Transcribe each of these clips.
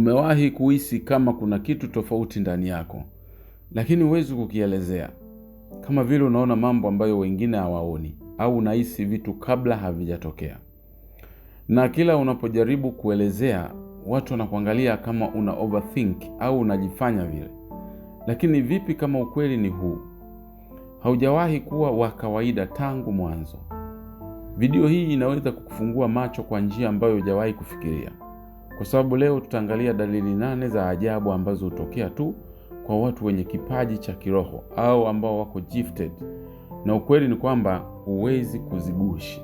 Umewahi kuhisi kama kuna kitu tofauti ndani yako, lakini huwezi kukielezea, kama vile unaona mambo ambayo wengine hawaoni au unahisi vitu kabla havijatokea. Na kila unapojaribu kuelezea, watu wanakuangalia kama una overthink au unajifanya vile. Lakini vipi kama ukweli ni huu? Haujawahi kuwa wa kawaida tangu mwanzo. Video hii inaweza kukufungua macho kwa njia ambayo hujawahi kufikiria, kwa sababu leo tutaangalia dalili 8 za ajabu ambazo hutokea tu kwa watu wenye kipaji cha kiroho au ambao wako gifted, na ukweli ni kwamba huwezi kuzigushi.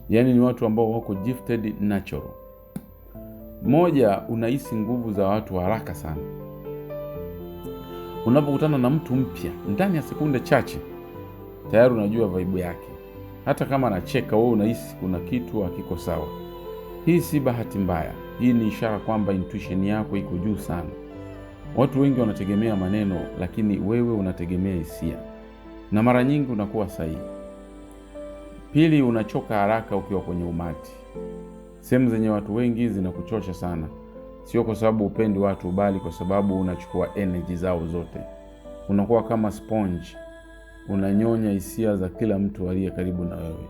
Yaani ni watu ambao wako gifted natural. 1, unahisi nguvu za watu haraka sana. Unapokutana na mtu mpya, ndani ya sekunde chache tayari unajua vibe yake. Hata kama anacheka, wewe unahisi kuna kitu hakiko sawa. Hii si bahati mbaya. Hii ni ishara kwamba intuition yako iko juu sana. Watu wengi wanategemea maneno, lakini wewe unategemea hisia, na mara nyingi unakuwa sahihi. 2, unachoka haraka ukiwa kwenye umati. Sehemu zenye watu wengi zinakuchosha sana. Sio kwa sababu upendi watu, bali kwa sababu unachukua energy zao zote. Unakuwa kama sponge, unanyonya hisia za kila mtu aliye karibu na wewe,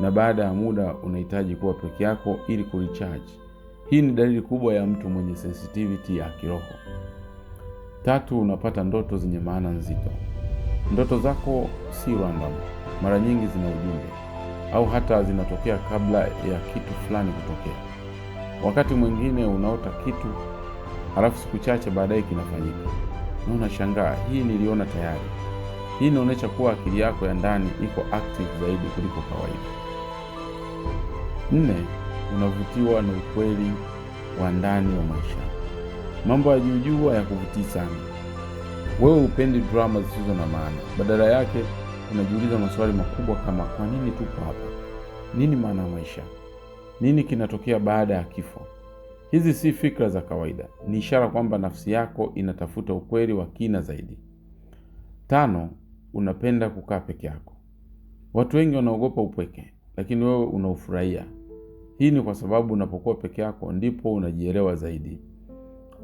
na baada ya muda unahitaji kuwa peke yako ili kurecharge. Hii ni dalili kubwa ya mtu mwenye sensitivity ya kiroho. 3, unapata ndoto zenye maana nzito. Ndoto zako si random, mara nyingi zina ujumbe au hata zinatokea kabla ya kitu fulani kutokea. Wakati mwingine unaota kitu halafu siku chache baadaye kinafanyika, na unashangaa, hii niliona tayari. Hii inaonyesha kuwa akili yako ya ndani iko active zaidi kuliko kawaida. 4, unavutiwa na ukweli wa ndani wa maisha. Mambo ya juu juu hayakuvutii sana. Wewe hupendi drama zisizo na maana. Badala yake unajiuliza maswali makubwa kama kwa nini tupo hapa? Nini maana ya maisha? Nini kinatokea baada ya kifo? Hizi si fikra za kawaida, ni ishara kwamba nafsi yako inatafuta ukweli wa kina zaidi. 5, unapenda kukaa peke yako. Watu wengi wanaogopa upweke, lakini wewe unaufurahia. Hii ni kwa sababu unapokuwa peke yako ndipo unajielewa zaidi.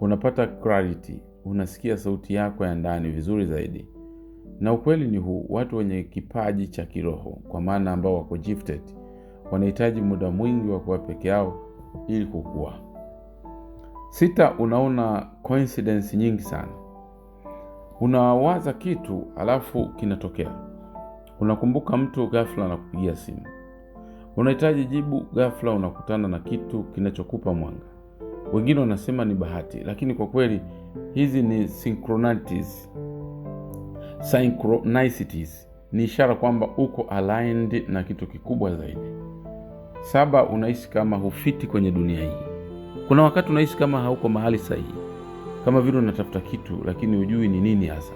Unapata clarity, unasikia sauti yako ya ndani vizuri zaidi. Na ukweli ni huu, watu wenye kipaji cha kiroho, kwa maana ambao wako gifted, wanahitaji muda mwingi wa kuwa peke yao ili kukua. 6, unaona coincidence nyingi sana. Unawaza kitu alafu kinatokea. Unakumbuka mtu ghafla anakupigia simu. Unahitaji jibu ghafla unakutana na kitu kinachokupa mwanga. Wengine wanasema ni bahati, lakini kwa kweli hizi ni synchronicities. Synchronicities ni ishara kwamba uko aligned na kitu kikubwa zaidi. 7, unahisi kama hufiti kwenye dunia hii. Kuna wakati unahisi kama hauko mahali sahihi, kama vile unatafuta kitu lakini hujui ni nini hasa.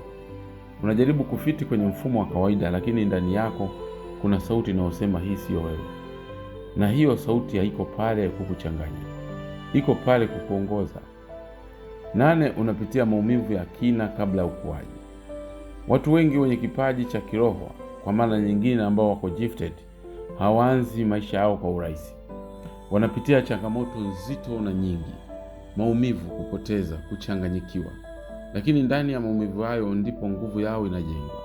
Unajaribu kufiti kwenye mfumo wa kawaida, lakini ndani yako kuna sauti inayosema hii sio wewe. Na hiyo sauti haiko pale kukuchanganya, iko pale kukuongoza. 8, unapitia maumivu ya kina kabla ya ukuaji. Watu wengi wenye kipaji cha kiroho, kwa maana nyingine ambao wako gifted, hawaanzi maisha yao kwa urahisi. Wanapitia changamoto nzito na nyingi, maumivu, kupoteza, kuchanganyikiwa. Lakini ndani ya maumivu hayo ndipo nguvu yao inajengwa.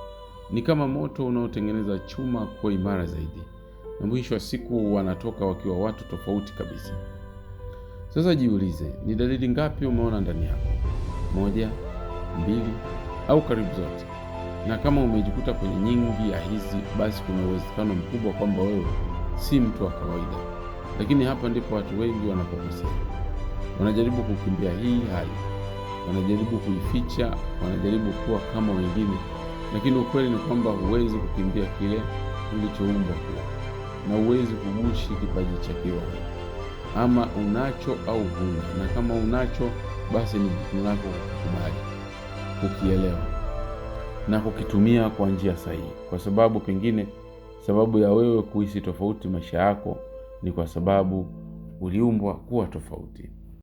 Ni kama moto unaotengeneza chuma kuwa imara zaidi, na mwisho wa siku wanatoka wakiwa watu tofauti kabisa. Sasa jiulize, ni dalili ngapi umeona ndani yako? 1, 2 au karibu zote? Na kama umejikuta kwenye nyingi ya hizi, basi kuna uwezekano mkubwa kwamba wewe si mtu wa kawaida. Lakini hapa ndipo watu wengi wanapokosea. Wanajaribu kukimbia hii hali, wanajaribu kuificha, wanajaribu kuwa kama wengine, lakini ukweli ni kwamba huwezi kukimbia kile ulichoumbwa kuwa, na huwezi kugushi kipaji cha kiroho. Ama unacho au huna, na kama unacho basi ni jukumu lako kukubali, kukielewa na kukitumia kwa njia sahihi, kwa sababu pengine sababu ya wewe kuhisi tofauti maisha yako ni kwa sababu uliumbwa kuwa tofauti.